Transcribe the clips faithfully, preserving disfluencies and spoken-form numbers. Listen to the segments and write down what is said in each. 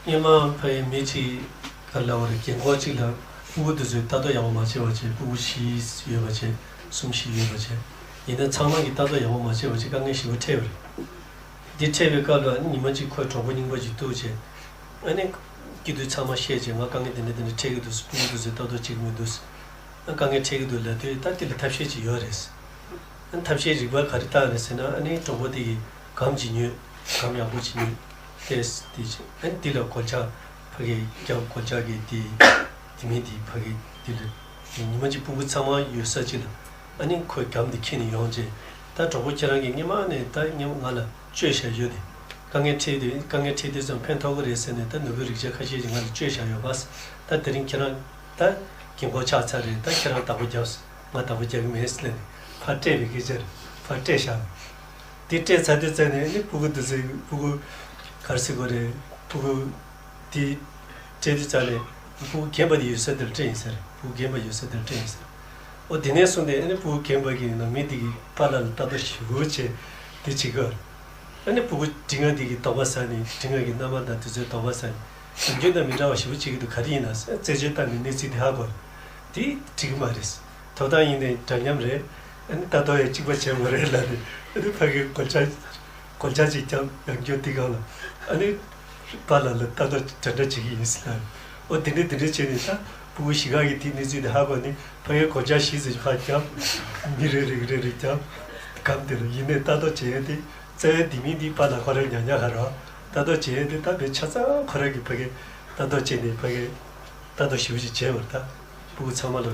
སྔོན་མ་ཕ་གི་མི་གཅིག་ག་རེ་ལབ་པ་རེད། རྒན་འཁོགས་གཅིག་ལ་སྤུ་གུ་དེ་ཚོས་ལྟ་རྟོག་ཡག་པོ་མ་བྱས་པ་བྱས། སྤུ་གུ་བཞི་ཡོད་པ་བྱས། གསུམ་བཞི་ཡོད་པ་བྱས། ཡིན་ན་ཚང་མ་གིས་ལྟ་རྟོག་ཡག་པོ་མ་བྱས་པ་བྱས་དཀའ་ངལ་ཞེ་པོ་འཕྲད་པ་རེད། འདི་འཕྲད་པའི་སྐབས་ལ་ཨ་ནི་ཉི་མ་གཅིག་ཁོས་གྲོགས་པོ་རྙིང་པ་ཅིག་ཐུག་བྱས། ཨ་ནི་སྐྱིད་སྡུག་ཚང་མ་བཤད་བྱས། ང་དཀའ་ངལ་དེ་འདྲ་དེ་འདྲ་འཕྲད་ཀྱི་འདུག་སྤུ་གུ་དེ་ཚོས་ལྟ་རྟོག་བྱེད་ཀྱི་མི་འདུག་ཨ་དཀའ་ངལ་འཕྲད་ཀྱི་འདུག་ལབ་དུས་ད་དེ་ལ་ཐབས་ཤེས་ཅིག་ཡོད་རེད། ཨ་ནི་ཐབས་ཤེས་རིག་པ་ག་རེ་བཏང་རེད་ཟེར་ན། ཨ་ནི་གྲོགས་པོ་དེ་གིས་སྒམ་ཅིག་ཉོས། སྒམ་ཡག་པོ་ཅིག་ཉོས་ཏེ། དེ་བྱས་ཨ་ནི་དེ་ལ་སྒོ་ལྕགས་ཕ་གི་རྒྱབ། སྒོ་ལྕགས་ཀྱི་དེ་དེ་མིན་དེ་ཕ་གི་དེ་ལ་ཉི་མ་གཅིག་སྤུ་གུ་ཚང་མ་ཡོད་ས་ཅིག་ལ་ཨ་ནི་ཁོས་སྒམ་དེ་ཁྱེར་ནས་ཡོང་བྱས། ད་གྲོགས་པོ་ཁྱེད་རང་གིས་སྔོན་མ་ནས་ད་སྔོན་མ་ང་ལ་བཅོལ་བཞག་ཡོད་དེ། དཀའ་ངལ་འཕྲད་དུས་དཀའ་ངལ་འཕྲད་དུས་ཙམ་ཕན་ཐོགས་ཀྱི་རེད་ཟེར་ནས་ད་ནོར་བུའི་རིགས་ཆ་ཁ་ཤས་ཅིག་ང་ལ་བཅོལ་བཞག་ཡོད་པ། ད་དེ་རིང་ཁྱེད་རང་ད་རྒན་འཁོགས་ཆགས་ཚར་རེད། ད་ཁྱེད་རང་བདག་པོ་རྒྱབ། ང་བདག་པོ་རྒྱག་གི་མེད་ཟེར་ནས་ཕར་སྤྲད་པའི་སྐད་ཆ་རེད། ཕར་སྤྲད་བཞག་དེ་སྤྲད་ཚར་དུས་ཙམ་ནས་ཨ་ནི་སྤུ་གུ་དེ་ཚོས་སྤུ་གུ་ག་རེ་ཟེར་དགོས་རེད། སྤུ་གུ་དེ་སྤྲད་དུས་ཙམ་ནས་སྤུ་གུ་རྒན་པ་དེ་ཡོད་ས་དེར་སྤྲད་ཡིན་ས་རེད། སྤུ་གུ་རྒན་པ་ཡོད་ས་དེར་སྤྲད་ཡིན་ས་རེད། ཨོ་དེ་ནས་བཟུང་སྟེ་ཨ་ནི་སྤུ་གུ་རྒན་པ་གིས་ནང་མི་དེ་གི་པཱ་ལགས་ལ་ལྟ་རྟོག་ཞེ་པོ་བྱས་དེ་བྱེད་ཀྱི་ཡོད་རེད། ཨ་ནི་སྤུ་གུ་འབྲི་སྔགས་འདི་གི་དོགས་པ་ཟ་ནས། འབྲི་སྔགས་ཀྱི་རྣམ་པ་དང་དེ་ཚོའི་དོགས་པ་ཟ་ནས། ནམ་རྒྱུན་དང་མི་འདྲ་བ་ཞེ་པོ་བྱེད་ཀྱི་འདུག་ག་རེ་ཡིན་ན་རྩད་གཅོད་བཏང་ནས་གནས་ཚུལ་འདི་ཧ་གོ། དེ་འགྲིག་གི་མ་རེད། ཐོབ་ཐང་ཡིན་ནའི་འདྲ་མཉམ་རེད། ཨ་ནི་ལྟ་རྟོག་ཡང་གཅིག་པ་བྱས་པ་རེད་ལབ་ནས། ཨ་ནི་ཕ་གིའི་སྒོ་ལྕགས་སྒོ་ལྕགས་ཅིག་བརྒྱབ། ཡང་བསྐྱར་དེ་སྒང་ལ་ཨ་ནི་པཱ་ལགས་ལ་ལྟ་རྟོག་འདྲ་འདྲ་བྱེད་ཀྱི་ཡིན་ཟེར་ལབ། ཨོ་དེ་འདྲས་དེ་འདྲས་བྱས་ནས། ད་སྤུ་གུ་བཞི་ག་གིས་དེའི་གནས་ཚུལ་དེ་ཧ་གོ་ནས་ཕ་གིའི་སྒོ་ལྕགས་གཞི་ཟེར་ཕར་བརྒྱབ། མི་རེ་རེ་རེ་རེ་བརྒྱབ། སྒམ་དེ་ལ་ཡིན་ནའི་ལྟ་རྟོག་བྱེད་ཡས་དེ། རྩ་བའི་ལྡེ་མིག་འདི་པཱ་ལགས་ཁོ་རང་ཉག་ཉག་ག་རེད། ལྟ་རྟོག་བྱེད་ཡས་དེ་ད་དཔེ་ཆ་ཚང་ཁོ་རང་གིས་ཕ་གིར་ལྟ་རྟོག་བྱས་ནས་ཕ་གིར་ལྟ་རྟོག་ཞེ་པོ་ཅིག་བྱས་པ་རེད། ད་སྤུ་གུ་ཚང་མ་ལ།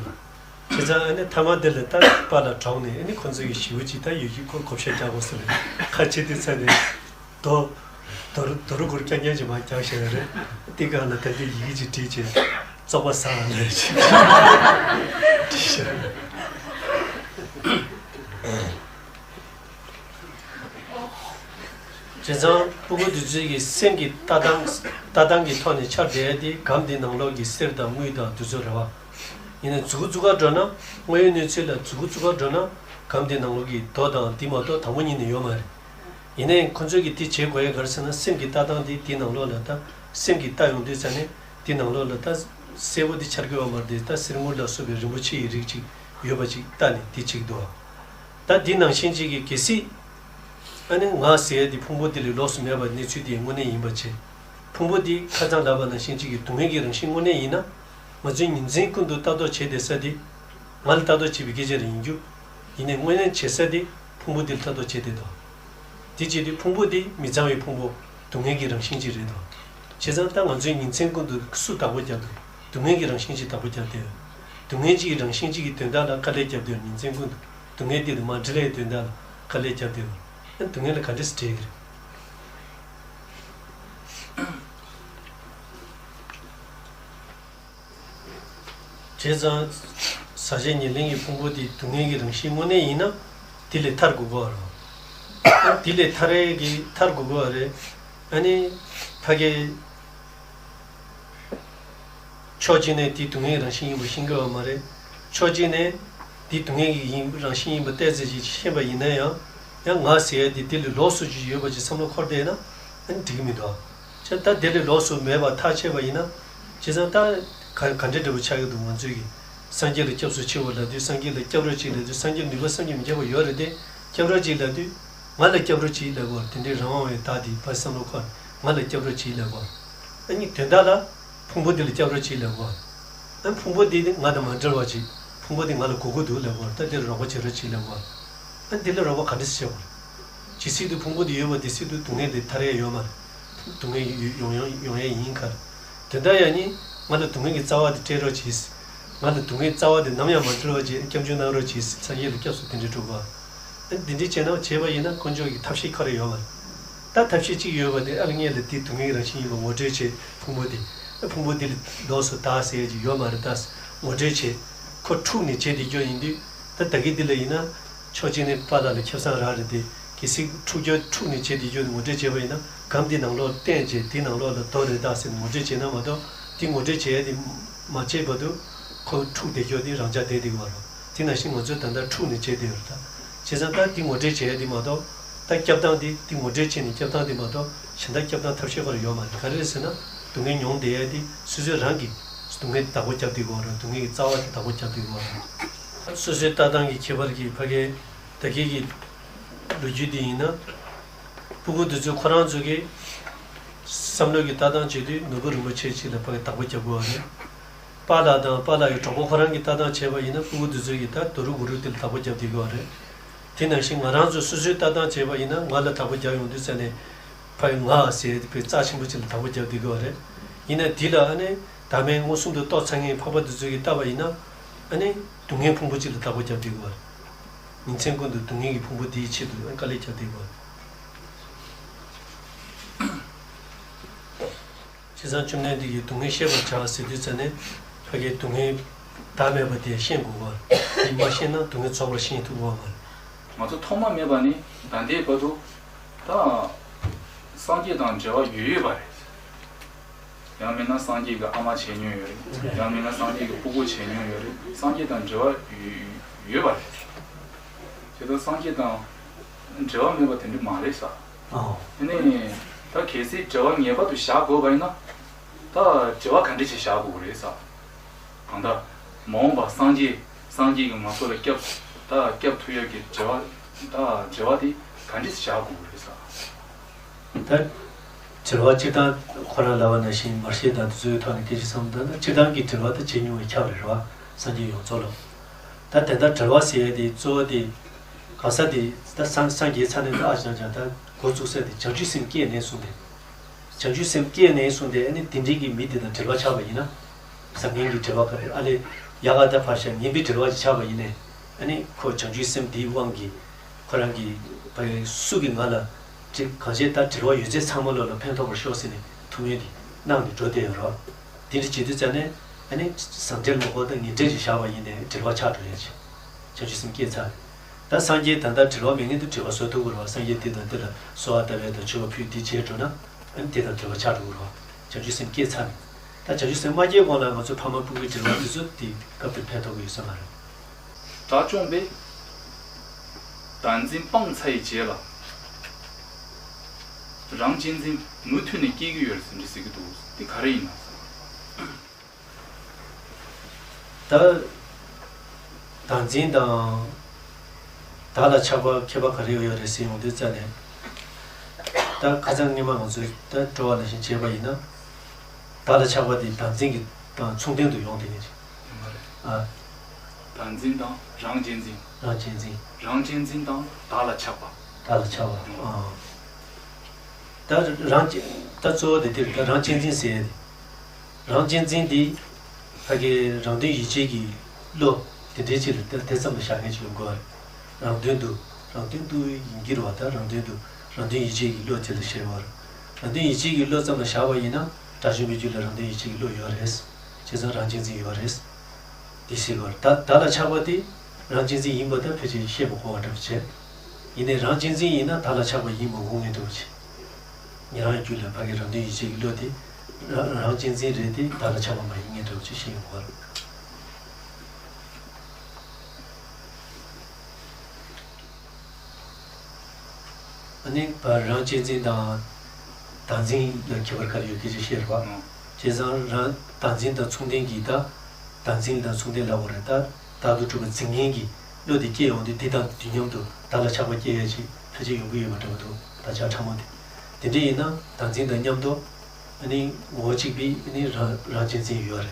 བྱས་ཙང་ཨ་ནི་མཐའ་མ་དེ་ལ་ད་པཱ་ལགས་གྲོངས་ནས། ཨ་ནི་ཁོ་ཚོ་གིས་ཞེ་པོ་ཅིག་ད་ཡོད་ཀྱི་ཁོ་བགོ་བཤའ་རྒྱག་དགོས་ཟེར་ནས་ཁ་ཕྱིར་དེ་ཚར་ནས། རྡོ་རྡོ་རུ་རྡོ་རུ་གུར་རྐྱང་རྐྱང་ཅིག་མར་རྒྱག་བཞག་ཡོད་རེད། དེ་སྒང་ལ་ད་དེ་ཡི་གེ་ཅིག་བྲིས་བྱས། བཙོག་པ་ཟ་བ་ལས་ཅིག་བྲིས་བཞག་ཡོད་རེད། བྱས་ཙང་སྤུ་གུ་དེ་ཚོའི་གི་སེམས་ཀྱི་ལྟ་སྟངས་ལྟ་སྟངས་ཀྱི་ཐོག་ནས་འཆར་བསྡད་དེ། སྒམ་དེའི་ནང་ལོགས་ཀྱི་གསེར་དང་དངུལ་དང་དེ་ཚོ་རེད་བ། ཡིན་ནའི་མཛུ་གུ་བཙུགས་ག་འགྲོ་ན། དངོས་ཡོད་གནས་ཚུལ་ལ་མཛུ་གུ་བཙུགས་ག་འགྲོ་ན། སྒམ་དེའི་ནང་ལོགས་ཀྱི་རྡོ་དང་དེ་མ་གཏོགས་དང་པོ་ཉིད་ནས་ཡོད་མ་རེད། ཡིན་ནའི་ཁོ་ཚོས་གི་དེ་བྱེད་དགོས་ཡ་ག་རེ་ཟེར་ན། སེམས་ཀྱི་ལྟ་སྟངས་དེ་དེའི་ནང་ལོགས་ལ། ད་སེམས་ཀྱི་ལྟ་ཡོང་དུས་ཙ་ནས་དེའི་ནང་ལོགས་ལ་ད་གསལ་པོ་དེ་འཆར་གི་ཡོད་མ་རེད་དེ། ད་གསེར་དངུལ་ལ་སོགས་པའི་རིན་པོ་ཆེ་ཡི་རིགས་ཅིག་ཡོད་པ་ཅིག་ལྟ་ནས་དེ་བྱེད་ཀྱི་འདུག་བ། ད་འདི་ནང་བཞིན་ཅིག་གི་གལ་སྲིད་ཨ་ནི་ང་ཟེར་ཡ་དེ་ཕུང་པོ་དེ་ལས་ལོགས་སུ་མེད་པ་གནས་ཚུལ་དེ་དངོས་གནས་ཡིན་པ་བྱས། ཕུང་པོ་དེ་ཁ་སང་ལབ་པ་ནང་བཞིན་ཅིག་གི་སྡུག་བསྔལ་གྱི་རང་བཞིན་དངོས་གནས་ཡིན་ན། ང་ཚོས་ཉིན་མཚན་ཀུན་ཏུ་ལྟ་རྟོག་བྱེད་བསྡད་ས་དེ་ང་ལ་ལྟ་རྟོག་བྱེད་པའི་སྐད་ཆ་རེད་ཡིན་རྒྱུ། ཡིན་ནའི་དངོས་གནས་བྱེད་ས་དེ་ཕུང་པོ་དེ་ལ་ལྟ་རྟོག་བྱེད་བསྡད་དོ། དེ་བྱེད་དུས་ཕུང་པོ་དེ་མི་གཙང་བའི་ཕུང་པོ། སྡུག་བསྔལ་གྱི་རང་བཞིན་ཅིག་རེད་དོ། བྱས་ཙང་ད་ང་ཚོས་ཉིན་མཚན་ཀུན་ཏུ་སུ་བདག་པོ་རྒྱབ་འདུག་སྡུག་བསྔལ་གྱི་རང་བཞིན་ཅིག་བདག་པོ་རྒྱབ་བསྡད་ཡོད། སྡུག་བསྔལ་གྱི་རང་བཞིན་ཅིག་གི་དོན་དག་ལ་དཀའ་ལས་རྒྱབ་བསྡད་ཡོད། ཉིན་མཚན་ཀུན་ཏུ་སྡུག་བསྔལ་དེ་དུ་མ་འདྲེས་ལས་དོན་དག་ལ་དཀའ་ལས་རྒྱབ་བསྡད་ཡོད། ཨ་ནི་སྡུག་བསྔལ་ལ་ག་འདྲས་སེ་འདྲེས་ཀྱི་རེད། བྱས་ཙང་ཟག་བཅས་ཉེར་ལེན་གྱི་ཕུང་པོ་དེ་སྡུག་བསྔལ་གྱི་རང་བཞིན་དངོས་གནས་ཡིན་ན། དེ་ལས་ཐར་དགོས་ཀྱི་ཡོད་རེད། དེ་ལས་ཐར་ཡས་ཀྱི་ཐར་དགོས་ཀྱི་ཡོད་རེད། ཨ་ནི་ཕ་གིའི་ཕྱོགས་གཅིག་ནས་དེ་སྡུག་བསྔལ་གྱི་རང་བཞིན་ཡིན་པ་ཤེས་ཀྱི་ཡོད་མ་རེད། ཕྱོགས་གཅིག་ནས་དེ་སྡུག་བསྔལ་གྱི་ཡིན་རང་བཞིན་ཡིན་པ་བལྟས་ཚེ་ཅིག་ཤེས་པ་ཡིན་ན་ཡང་། ཡང་ང་ཟེར་ཡས་དེ་དེ་ལས་ལོགས་སུ་ཅིག་ཡོད་པ་ཅིག་བསམ་བློ་འཁོར་བསྡད་ན། ཨ་ནི་འགྲིག་གི་མི་འདུག་བྱས་ད་དེ་ལས་ལོགས་སུ་མེད་པ་ཐག་ཆོད་པ་ཡིན་ན། བྱས་ཙང་ད་ག་ག་འདྲ་འདྲ་པོ་ཆགས་ཀྱི་འདུག་ང་ཚོས་ཀྱི་སངས་རྒྱས་ལ་སྐྱབས་སུ་མཆིའོ་ལབ་དུས། སངས་རྒྱས་ལ་སྐྱབས་རོགས་གྱིས་ལབ་དུས། སངས་རྒྱས་ནུས་པ་བསམ་གྱིས་མི་ཁྱབ་པ་ཡོད་རེད་དེ། སྐྱབས་རོགས་གྱིས་ལབ་དུས། ང་ལ་སྐྱབས་རོགས་གྱིས་ལབ་དགོས་རེད། དེ་འདྲའི་རང་དབང་བའི་བདག་དེ་ཕར་བསམ་བློ་འཁོར། ང་ལ་སྐྱབས་རོགས་གྱིས་ལབ་དགོས་རེད། ཨ་ནི་དོན་དག་ལ་ཕུང་པོ་འདི་ལ་སྐྱབས་རོགས་གྱིས་ལབ་དགོས་རེད། ཨ་ནི་ཕུང་པོ་འདི་ནི་ང་དང་མ་འབྲེལ་བ་ཅིག་ཕུང་པོ་འདི་ང་ལ་དགོས་ཀྱི་འདུག་ལབ་དགོས་རེད། ད་འདི་ལ་རོགས་པ་བྱེད་རོགས་གྱིས་ལབ་དགོས་རེད། ཨ་ནི་འདི་ལ་རོགས་པ་ག་འདྲ་སེ་བྱེད་དགོས་རེད། ཇི་སྲིད་དུ་ཕུང་པོ་འདི་ཡོད་པ་དེ་སྲིད་དུ་སྡུག་བསྔལ་འདི་ཐར་ཡས་ཡོད་མ་རེད། སྡུག་བསྔལ་ཡོང་ཡོང་ཡོང་ཡས་ཡིན་ཁར། དོན་དག་ཡང་ནི་ང་ལ་སྡུག་བསྔལ་གྱི་རྩ་བ་དེ་སྤྲད་རོགས་གྱིས། ང་ལ་སྡུག་བསྔལ་རྩ་བ་དེ་ནམ་ཡང་མ་འབྲེལ་བ་བྱས་སྐྱབས་འཇུག་གནང་རོགས་གྱིས། སངས་རྒྱས་ལ་སྐྱབས་སུ་དེ་འདྲ་འགྲོ་དགོས། ཨ་ནི་འདི་འདྲ་བྱས་ན་བྱས་པ་ཡིན་ན་དཀོན་མཆོག་གི་ཐབས་ཤེས་ཁོ་རང་ཡོད་མ་རེད། ད་ཐབས་ཤེས་གཅིག་ཡོད་པ་དེ། ཨ་ལ་ངས་ལ་འདི་སྡུག་བསྔལ་གྱི་རང་བཞིན་ཡིན་པ་ངོ་སྤྲོད་བྱས། ཕུང་པོ་དེ། ཨ་ཕུང་པོ་འདི་ལ་ལོགས་སུ་བདག་ཟེར་ཡས་ཅིག་ཡོད་མ་རེད། ད་ངོ་སྤྲོད་བྱས། ཁོ་འཁྲུགས་ནས་བྱས་བསྡད་རྒྱུ་ཡིན་དུས། ད་ད་གི་འདི་ལ་ཡིན་ན། ཕྱོགས་གཅིག་ནས་པཱ་ལགས་ལ་ཁེ་བཟང་རག་རེད་དེ། གལ་སྲིད་འཁྲུག་རྒྱུ་འཁྲུགས་ནས་བྱས་བསྡད་རྒྱུ་ངོ་སྤྲོད་བྱས་པ་ཡིན་ན། སྒམ་འདི་ནང་ལོགས་བསྟན་བྱས་དེའི་ནང་ལོགས་ལ་རྡོ་རེད་ད་ཟེར་ནས་ངོ་སྤྲོད་བྱས་ན་མ་གཏོགས། དེ་ངོ་སྤྲོད་བྱས་ཏེ་མ་བྱས་བར་དུ་ཁོ་འཁྲུགས་བསྡད་རྒྱུ་དེ་རང་འཇགས་བསྡད་བསྡད་ཀྱི་མ་རེད། དེ་ནང་བཞིན་ང་ཚོས་ད་ལྟ་འཁྲུགས་ནས་བྱས་བསྡད་ཡོད་རེད་ད། བྱས་ཙང་ད་དེ་ངོ་སྤྲོད་བྱས་ཏེ་མ་གཏོགས། ད་སྐྱབས་སྟངས་དེ་དེ་ངོ་སྤྲོད་བྱས་ནས་སྐྱབས་སྟངས་དེ་མ་གཏོགས་གཞན་དག་སྐྱབས་སྟངས་ཐབས་ཤེས་ཁོ་རང་ཡོད་མ་རེད། ག་རེ་རེད་ཟེར་ན། སྡུག་བསྔལ་མྱོང་བསྡད་ཡ་དེ་སོ་སོས་རང་གིས་སྡུག་བསྔལ་དེ་བདག་པོ་རྒྱབ་བསྡད་དགོས་རེད། སྡུག་བསྔལ་གྱི་རྩ་བ་དེ་བདག་པོ་རྒྱབ་བསྡད་དགོས་རེད། སོ་སོའི་ལྟ་སྟངས་ཀྱི་ཁྱད་པར་གྱིས་ཕ་གིའི་ད་གིན་གྱི་ལོ་རྒྱུས་འདི་ཡིན་ན། སྤུ་གུ་འདི་ཚོས་ཁོ་རང་ཚོ་གི་བསམ་བློ་གི་ལྟ་སྟངས་བྱེད་དུས་ནོར་བུ་རིན་པོ་ཆེ་ཅིག་ལ་ཕ་གི་བདག་པོ་རྒྱབ་དགོས་པ་རེད། པཱ་ལགས་དང་པཱ་ལགས་ཀྱི་གྲོགས་པོ་ཁོ་རང་གི་ལྟ་སྟངས་བྱས་པ་ཡིན་ན་སྤུ་གུ་འདི་ཚོ་གི་ད་དུ་རུ་གུ་རུ་དེ་ལ་བདག་པོ་རྒྱབ་བསྡད་དགོས་པ་རེད། དེ་ནང་བཞིན་ང་རང་ཚོ་སོ་སོའི་ལྟ་སྟངས་བྱས་པ་ཡིན་ན་ང་ལ་བདག་པོ་རྒྱབ་ཡོང་དུས་ཙ་ནས་ཕ་གི་ང་ཟེར་ཏེ་ཕ་གི་རྩ་ཆེན་པོ་ཅིག་ལ་བདག་པོ་རྒྱབ་བསྡད་དགོས་པ་རེད། ཡིན་ན་དེ་ལ་ཨ་ནི་བདག་མེད་མངོན་སུམ་དུ་རྟོགས་ཚར་མཁན་འཕགས་པ་འདི་ཚོ་གིས་བལྟས་པ་ཡིན་ན་ཨ་ནི་སྡུག་བསྔལ་ཕུང་པོ་ཅིག་ལ་བདག་པོ་རྒྱབ་བསྡད་དགོས་པ་རེད། ཉིན་མཚན་ཀུན་ཏུ་སྡུག་བསྔལ་གྱི་ཕུང་པོ་དེའི་ཆེད་དུ་དཀའ་ལས་རྒྱག་བསྡད་དགོས། བྱས་ཙང་བཅོམ་ལྡན་འདས་ཀྱིས་སྡུག་བསྔལ་ཤེས་པར་བྱ་ཟེར་དུས་ཙ་ནས་ཕ་གིའི་སྡུག་བསྔལ་བདག་མེད་པ་དེ་ཤེས་དགོས་པ་རེད། དེ་མ་ཤེས་ན་སྡུག་བསྔལ་རྫོགས་པར་ཤེས་ཐུབ་ཀྱི་མ་རེད། ང་ཚོ་ཐོག་མ་མེད་པ་ནས་ད་ལྟའི་བར་དུ་ད་སངས་རྒྱས་དང་འབྲེལ་བ་ཡོད་ཡོད་པ་རེད། ཡང་མིན་ན་སངས་རྒྱས་ཀྱི་ཨ་མ་བྱས་མྱོང་ཡོད་རེད། ཡང་མིན་ན་སངས་རྒྱས་ཀྱི་སྤུ་གུ་བྱས་མྱོང་ཡོད་རེད། སངས་རྒྱས་དང་འབྲེལ་བ་ཡོད་ཡོད་པ་རེད། དེ་ལྟར་སངས་རྒྱས་དང་འབྲེལ་བ་མེད་པ་དེ་འདྲ་མ་རེད་ས། ཨོ། དེ་ནས་ད་གལ་སྲིད་འབྲེལ་བ་ངེས་པར་དུ་བཞག་དགོས་པ་ཡིན་ན་ད་འབྲེལ་བ་ག་འདྲ་ཞིག་བཞག་དགོས་རེད་ས། གང་ལྟར་མ་འོངས་པ་སངས་རྒྱས་སངས་རྒྱས་ཀྱིས་ང་ཚོ་ལ་སྐྱབས་ད་སྐྱབས་ཐུབ་ཡག་གི་འབྲེལ་བ་ད་འབྲེལ་བ་དེ་ག་འདྲ་ཞིག་བཞག་དགོས་རེད་ས། ད་འབྲེལ་བ་སྤྱིར་བཏང་ཁོ་རང་ལབ་པ་ནང་བཞིན་མར་ཤེས་དང་དེ་ཚོའི་ཐོག་ནས་སྐད་ཆ་བསམ་བློ་བཏང་ན་སྤྱིར་བཏང་གི་འབྲེལ་བ་དེ་བྱེད་མྱོང་བའི་ཁྱབ་རེད་རེད་བ། སངས་རྒྱས་ཡོངས་རྫོགས་ལ། ད་དེ་ལྟར་འབྲེལ་བ་ཟེར་ཡས་དེ་གཙོ་བོ་དེ་གང་ཟག་དེ་ད་སངས་སངས་རྒྱས་ཚར་ནས་ད་ཨ་ཅང་ཅང་ད་འགོ་བཙུགས་ས་དེ་བྱང་ཆུབ་སེམས་སྐྱེས་ནས་བཟུང་སྟེ། བྱང་ཆུབ་སེམས་སྐྱེས་ནས་བཟུང་སྟེ་ཨ་ནི་དེ་འདྲའི་གི་མི་དེ་དང་འབྲེལ་བ་ཆགས་པ་ཡིན་ན། བཟང་ངན་གྱི་འབྲེལ་བ་ག་རེ་ཨ་ལས་ཡག་ག་ད་ཕར་བཞག་ངན་པའི་འབྲེལ་བ་ཞིག་ཆགས་པ་ཡིན་ནས་ཨ་ནི་ཁོ་བྱང་ཆུབ་སེམས་འདིའི་དབང་གིས་ཁོ་རང་གི་བ་སུ་གིས་ང་ལ་གང་བྱས་ད་འབྲེལ་བ་ཡོད་ཚད་ཚང་མ་ལོ་ལ་ཕན་ཐོགས་པར་ཤོག་ཟེར་ནས་ཐུགས་སྨོན་དེ་གནང་ནས་འགྲོ་བསྡད་ཡོད་རེད། དེ་འདྲ་བྱེད་དུས་ཙ་ནས་ཨ་ནི་བཟང་འབྲེལ་མ་གཏོགས་ད་ངན་འབྲེལ་ཞིག་བཞག་པ་ཡིན་ནའི་འབྲེལ་བ་ཆགས་འགྲོ་ཡ་ཅིག་བྱང་ཆུབ་སེམས་སྐྱེས་ཚར་རེད། ད་སངས་རྒྱས་ད་ལྟ་འབྲེལ་བ་མེད་མཁན་དུ་འབྲེལ་བ་བཟོ་ཐུབ་ཀྱི་རེད་བ། སངས་རྒྱས་དེ་དང་དེ་ལ་གསོལ་བ་བཏབ་པ་དང་མཆོད་པ་ཕུལ་དེ་བྱས་འགྲོ་ན་ཨ་ནི་དེ་དང་འབྲེལ་བ་ཆགས་འགྲོ་གི་རེད་བ། བྱང་ཆུབ་སེམས་སྐྱེས་ཚར་ནས། ད་བྱང་ཆུབ་སེམས་མ་སྐྱེས་གོང་ལ་ང་ཚོས་ཕ་མ་སྤུ་གུའི་འབྲེལ་བ་དེ་ཚོ་དེ་སྐབས་དེར་ཕན་ཐོགས་ཀྱི་ཡོད་ས་མ་རེད། དགྲ་བཅོམ་པས་བདག་འཛིན་སྤངས་ཚར་བའི་རྗེས་ལ་རང་གཅེས་འཛིན་མུ་མཐུད་ནས་སྐྱེ་གི་ཡོད་རེད་ཟེར་འདྲ་ཟེར་གྱི་འདུག་དེ་ག་རེ་ཡིན་ནམ་ཟེར། ད་བདག་འཛིན་དང་བདག་ལ་ཆགས་པ་ཁྱད་པར་ག་རེ་ཡོད་རེད་ཟེར་ཡོང་དུས་ཙ་ནས། ད་ཁ་སང་སྔོན་མ་ང་ཚོས་ད་སྤྲོ་བ་ནང་བཞིན་བྱས་པ་ཡིན་ན། བདག་ལ་ཆགས་པ་དེ་བདག་འཛིན་གྱི་དང་མཚུངས་ལྡན་དུ་ཡོང་དེ་ནི་རེད། ཨ། བདག་འཛིན་དང་རང་གཅེས་འཛིན། རང་གཅེས་འཛིན། རང་གཅེས་འཛིན་དང་བདག་ལ་ཆགས་པ། བདག་ལ་ཆགས་པ། ཨ། ད་རང་གཅེས་ད་གཙོ་བོ་དེ་དེ་རེད། ད་རང་གཅེས་འཛིན་ཟེར་ཡས་དེ། རང་གཅེས་འཛིན་འདི་ཕ་གི་རང་དོན་ཡིད་བྱེད་ཀྱི་བློ་དེ་འདྲའི་ཅིག་ལ་དེ་དེ་ཙམ་ལ་བཞག་མཁན་ཅིག་ཡོང་དགོས་པ་རེད། རང་དོན་དུ་རང་དོན་དུ་ཡིན་གྱི་རེད་བ། ད་རང་དོན་དུ་རང་དོན་ཡིད་བྱེད་ཀྱི་བློ་དེ་ལ་བཞག་པ་རེད། རང་དོན་ཡིད་བྱེད་ཀྱི་བློ་ཙམ་ལ་བཞག་པ་ཡིན་ན་དགྲ་བཅོམ་པའི་རྒྱུད་ལ་རང་དོན་ཡིད་བྱེད་ཀྱི་བློ་ཡོད་རེད། བྱས་ཙང་རང་གཅེས་འཛིན་ཡོད་རེད། དེ་ཟེར་བར་ད་བདག་ལ་ཆགས་པ་དེ་རང་གཅེས་འཛིན་ཡིན་པ་ད་ཕལ་ཆེར་ཤེས་པ་དགོས་པ་འདྲ་པོ་བྱས། ཡིན་ནའི་རང་གཅེས་འཛིན་ཡིན་ན་བདག་ལ་ཆགས་པ་ཡིན་པ་འོང་ངེས་འདྲ་པོ་བྱས། ཉེ་རང་རྒྱུད་ལ་ཕ་གི་རང་དོན་ཡིད་བྱེད་ཀྱི་བློ་དེ་རང་རང་གཅེས་འཛིན་རེད་དེ་བདག་ལ་ཆགས་པ་མ་ཡིན་ངེས་འདྲ་པོ་བྱས་ཤེས་ཡོང་བར། ཨ་ནི་བར་རང་གཅེས་འཛིན་དང་བདག་འཛིན་ལ་ཁྱད་པར་ག་རེ་ཡོད་སྐད་ཆ་བཤད་རེད་པ། ཨང་། བྱས་ཙང་རང་བདག་འཛིན་དང་མཚུངས་ལྡན་གྱི་ད་བདག་འཛིན་དང་མཚུངས་ལྡན་ལབ་དགོས་རེད། ད་བདག་ཏུ་གྲུབ་པ་འཛིན་མཁན་གྱི་བློ་དེ་སྐྱེ་ཡོང་དུས་དེ་དང་དུས་མཉམ་དུ་བདག་ལ་ཆགས་པ་སྐྱེ་ཡས་ཅིག་ཕལ་ཆེར་ཡོང་གི་ཡོད་པ་འདྲ་པོ་འདུག་ད་ཆ་ཕྲ་མོ་དེ། དེ་འདྲ་ཡིན་ན་བདག་འཛིན་དང་མཉམ་དུ་ཨ་ནི་ངོ་བོ་གཅིག་པའི་ཨ་ནི་རང་རང་གཅེས་འཛིན་ཡོད་རེད།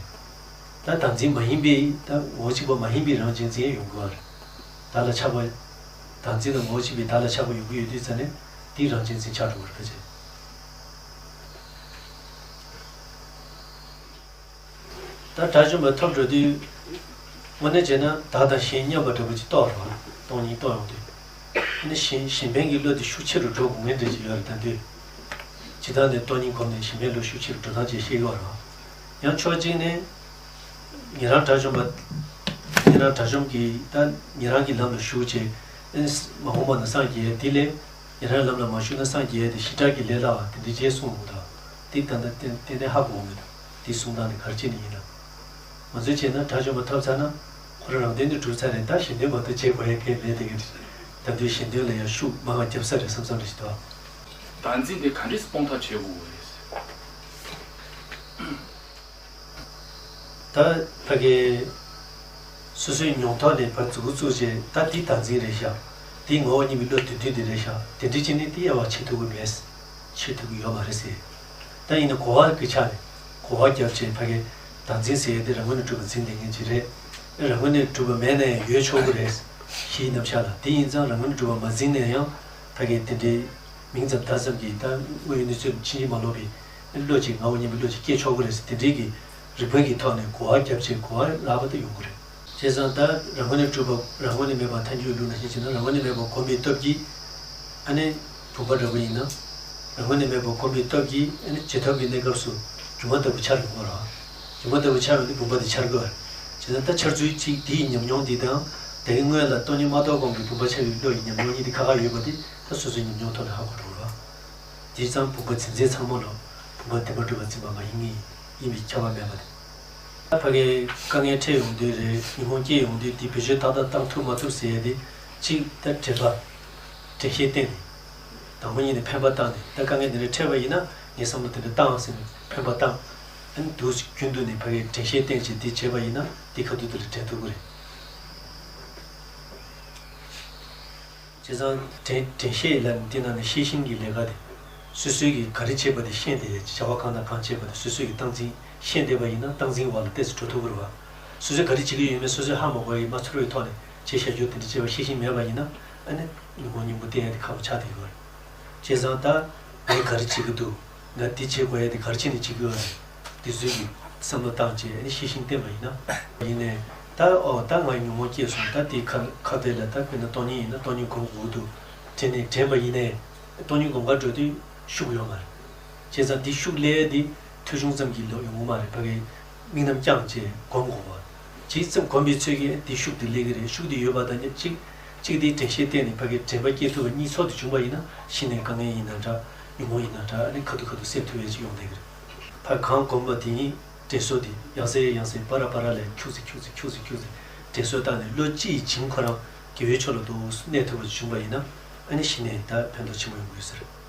ད་བདག་འཛིན་མ་ཡིན་པའི་ད་ངོ་བོ་གཅིག་པ་མ་ཡིན་པའི་རང་གཅེས་འཛིན་ཡང་ཡོང་གི་ཡོད་རེད། བདག་ལ་ཆགས་པ། བདག་འཛིན་དང་ངོ་བོ་གཅིག་པའི་བདག་ལ་ཆགས་པ་ཡོང་གི་ཡོད་དུས་ཙ་ནས་འདི་རང་གཅེས་འཛིན་ཆགས་འགྲོ་གི་རེད་ཕལ་ཆེར། ད་དགྲ་བཅོམ་པ་ཐོབ་འགྲོ་དུས། དངོས་གནས་བྱས་ན་བདག་དང་གཞན་མཉམ་པ་འདྲ་པོ་ཅིག་རྟོགས་རོགས་སྟོང་ཉིད་རྟོགས་ཡོང་དུས། ཨ་ནི་གཞན་གཞན་ཕན་གྱི་བློ་དེ་ཤུགས་ཆེ་རུ་འགྲོ་དགོས་ངེས་འདྲ་ཅིག་ཡོད་རེད་ད་འདོད། ཇི་ལྟར་ནས་སྟོང་ཉིད་གོམས་ནས་གཞན་ཕན་བློ་ཤུགས་ཆེ་རུ་འགྲོ་སྟངས་ཅིག་ཤེས་ཀྱི་ཡོད་རེད། ཡང་ཕྱོགས་གཅིག་ནས། ཉན་རང་དགྲ་བཅོམ་པ། ཉན་རང་དགྲ་བཅོམ་གྱིས་ད་ཉན་རང་གི་ལམ་ལ་ཞུགས་བྱས། ཨེ་མ་འོངས་པ་ན་སངས་རྒྱས་དེ་ལས། ཉན་རང་ལམ་ལ་མ་ཞུགས་ན་སངས་རྒྱས་དེ་ཞི་དྲག་གི་ལས་སླ་བ་དེ་འདྲ་བྱས་གསུངས་འདུག་ད་དེ་ད་ལྟ་ཏན་ཏན་ཧ་གོ་མེད་ད། དེ་གསུང་སྟངས་ནི་ག་རེ་བྱས་ནས་ཡིན་ན། ང་ཚོས་བྱས་ན་དགྲ་བཅོམ་པ་ཐོབ་ཚར་ན། ཁོ་རང་རང་དོན་དུ་གྲུབ་ཚར་རེད། ད་གཞན་དོན་མ་གཏོགས་བྱེད་དགོས་ཡ་གང་ཡང་མེད་དེ་གི། ད་དུང་གཞན་དོན་ལ་ཡང་ཤུགས་མང་བ་རྒྱབ་ས་རེད་བསམ་བསམ་རེ་ཞིག་འདུག་བདག་འཛིན་དེ་ག་འདྲས་སྤོང་ཐབས་བྱེད་དགོས་རེད། ད་ཕ་གི་སོ་སོའི་མྱོང་ཐོག་ནས་ཕར་མཛུབ་གུ་བཙུགས་བྱས། ད་འདི་བདག་འཛིན་རེད་ཤག་འདི་ངག་དབང་སྙིང་པོའི་བློ་དོན་བདུན་འདི་རེད་ཤག་དེ་འདྲ་བྱས་ནས་འདི་དབྱེ་བ་ཕྱེ་ཐུབ་ཀྱི་མེད། ཕྱེ་ཐུབ་ཀྱི་ཡོད་མ་རེད་ཟེར། ད་ཡིན་ན་གོ་བ་གི་ཆ་ནས་གོ་བ་བརྒྱབ་བྱས་ཕ་གི་བདག་འཛིན་ཟེར་ཡས་དེ་རང་ངོས་ནས་གྲུབ་པ་འཛིན་བསྡད་མཁན་ཅིག་རེད། རང་ངོས་ནས་གྲུབ་པ་མེད་ན་ཡང་ཡོད་ཆོག་གི་རེད། གཞིའི་རྣམ་གཞག་ལ། དེ་ཡིན་ཙང་རང་ངོས་ནས་གྲུབ་པ་མ་འཛིན་ན་ཡང་ཕ་གི་དེ་འདྲའི་མིང་ཙམ་བརྡ་ཙམ་གྱིས་ད་དངོས་ཡོད་གནས་ཚུལ་ཕྱིན་ཅི་མ་ལོག་པའི་བློ་ཅིག་ངག་དབང་སྙིང་པོའི་བློ་ཅིག་སྐྱེ་ཆོག་གི་རེད་ཟེར། དེ་འདྲའི་གི་རིགས་པ་གི་ཐོག་ནས་གོ་བ་བརྒྱབ་བྱས་གོ་བ་ལེགས་པ་དེ་ཡོང་གི་རེད། བྱས་ཙང་ད་རང་ངོས་ནས་གྲུབ་པ་རང་ངོས་ནས་མེད་པ་ཐལ་འགྱུར་ལུགས་ནང་བཞིན་བྱས་ན། རང་ངོས་ནས་མེད་པ་གོམས་པའི་སྟོབས་ཀྱིས་ཨ་ནི་བུམ་པ་འདྲ་པོ་ཡིན་ན། རང་ངོས་ནས་མེད་པ་གོམས་པའི་སྟོབས་ཀྱིས་ཨ་ནི་བྱེད་ཐབས་ཀྱི་གནས་སྐབས་སུ་སྒྱུ་མ་ལྟ་བུ་འཆར་ཡོང་བ་རེད། སྒྱུ་མ་ལྟ་བུ་འཆར་བ་ནི་བུམ་པ་དེ་འཆར་དགོས་པ་རེད། བྱས་ཙང་ད་འཆར་ཚུལ་གཅིག་དེའི་ཉམས་མྱོང་འདི་དང་དེའི་སྔོན་ལ་སྟོང་ཉིད་མ་རྟོགས་གོང་གི་བུམ་པ་འཆར་བའི་བློ་ཡི་ཉམས་མྱོང་གཉིས་དེ་ཁ་ཁ་ཡོད་པ་དེ་ད་སོ་སོའི་ཉམས་མྱོང་ཐོག་ནས་ཧ་གོ་འགྲོ་གི་རེད། དེ་ཙང་བུམ་པ་འཛིན་ཚད་ཚང་མ་ལ་བུམ་པ་བདེན་པར་གྲུབ་པ་འཛིན་པ་མ་ཡིན་ངེས་ཡིན་པའི་ཁྱབ་པ་མེད་པ་དེ། ད་ཕ་གིའི་དཀའ་ངལ་འཕྲད་ཡོང་དུས་རེད། ཉོན་མོངས་སྐྱེ་ཡོང་དུས་དེ་བེད་སྤྱོད་ཏག་ཏག་བཏང་ཐུབ་མ་ཐུབ་ཟེར་ཡས་དེ་གཅིག་ད་དྲན་པ། དྲན་ཤེས་བསྟེན་ནས། དང་པོ་ཉིད་ནས་འཕེན་པ་བཏང་ནས། ད་དཀའ་ངལ་དེ་འདྲ་འཕྲད་པ་ཡིན་ན་ངས་བསམ་བློ་དེ་འདྲ་བཏང་ཟེར་ནས་འཕེན་པ་བཏང་། ཨ་ནི་དུས་རྒྱུན་དུ་ནས་ཕ་གིའི་དྲན་ཤེས་བསྟེན་བྱས་དེ་བྱས་པ་ཡིན་ན་དེ་ཁ་ཐུག་དེ་ལ་དྲན་ཐུབ་ཀྱི་རེད། བྱས་ཙང་དྲན་དྲན་ཤེས་ལ་འདི་ནང་ནས་ཤེས་བཞིན་གྱི་ལས་ཀ་དེ། སོ་སོས་ཀྱིས་ག་རེ་བྱས་པ་དེ་ཤེས་བསྡད་ཡས། བྱ་བ་གང་དང་གང་བྱས་པ་དེ་སོ་སོས་ཀྱིས་སྟངས་འཛིན་ཤེས་བསྡད་པ་ཡིན་ན་སྟངས་འཛིན་འོག་ལ་ཏོག་ཙམ་འགྲོ་ཐུབ་ཀྱི་རེད་བ། སོ་སོས་ག་རེ་བྱེད་ཀྱི་ཡོད་མེད་སོ་སོས་ཧ་མ་གོ་བའི་མ་ཚོར་བའི་ཐོག་ནས་བྱས་བཞག་རྒྱུ་དེ་འདྲ་བྱས་པ་ཤེས་བཞིན་མེད་པ་ཡིན་ན། ཨ་ནི་ཉོན་མོངས་སྙིང་པོ་བསྟེན་ཡས་དེ་ཁག་པོ་ཆགས་བསྡད་ཡོད་རེད། བྱས་ཙང་ད་ངས་ག་རེ་བྱེད་ཀྱི་འདུག་ང་འདི་བྱེད་དགོས་ཡས་དེ་ག་རེ་བྱས་ནས་བྱེད་ཀྱི་ཡོད་རེད། དེ་ཚོའི་གི་བསམ་བློ་བཏང་བྱས་ཨ་ནི་ཤེས་བཞིན་བསྟེན་པ་ཡིན་ན། ཡིན་ནའི་ད་ཨོ་ད་ང་ཉོན་མོངས་སྐྱེས་སོང་། ད་དེ་ཁ་ཁ་བརྡ་ལ་ད་དཔེར་ན་སྟོང་ཉིད་ཡིན་ན་སྟོང་ཉིད་སྒོམ་དགོས་འདུག་དྲན་ནས་དྲན་པ་ཡིན་ནའི་སྟོང་ཉིད་སྒོམ་གར་འགྲོ་དུས་ཤུགས་ཡོད་མ་རེད། བྱས་ཙང་འདི་ཤུགས་ལས་འདི་ཐོས་བྱུང་ཙམ་གྱིས་ལོ་ཡོང་གི་མ་རེད། ཕ་གི་དམིགས་རྣམ་བསྐྱངས་བྱས་སྒོམ་དགོས་པ། ཇི་ཙམ་གོམས་པའི་ཚོད་ཀྱིས་འདི་ཤུགས་དེ་སླེབས་ཀྱི་རེད། ཤུགས་དེ་ཡོད་པ་དང་གཅིག་གཅིག་དེའི་དྲན་ཤེས་བསྟེན་ནས་ཕ་གིའི་དྲན་པ་སྐྱེ་ཐུབ་པ་གཉིས་ཚོགས་དེ་བྱུང་པ་ཡིན་ན་གཞི་ནས་དཀའ་ངལ་ཡིན་ན་འདྲ། ཉོན་མོངས་ཡིན་ན་འདྲ། ཨ་ནི་ཁ་ཐུག་ཁ་ཐུག་སེལ་ཐུབ་ཡས་ཅིག་ཡོང་བསྡད་ཀྱི་རེད། ཕ་གང་གོམས་པ་དེ་ཉིད་དྲན་གསོ་དེ་ཡང་སེ་ཡང་སེ་པ་ར་པ་ར་ལས་ཁྱུག་ཙེ་ཁྱུག་ཙེ་ཁྱུག་ཙེ་ཁྱུག་ཙེ་དྲན་གསོ་བཏང་ནས་བློ་ཅི་ཡི་བྱིང་ཁོ་རང་དགེ་བའི་ཕྱོགས་ལ་འདུག་གནས་ཐུབ་པ་ཅིག་བྱུང་པ་ཡིན་ན། ཨ་ནི་གཞི་ནས་ད་ཕན་ཐོགས་ཆེན་པོ་ཡོང་གི་ཡོད་ས་རེད།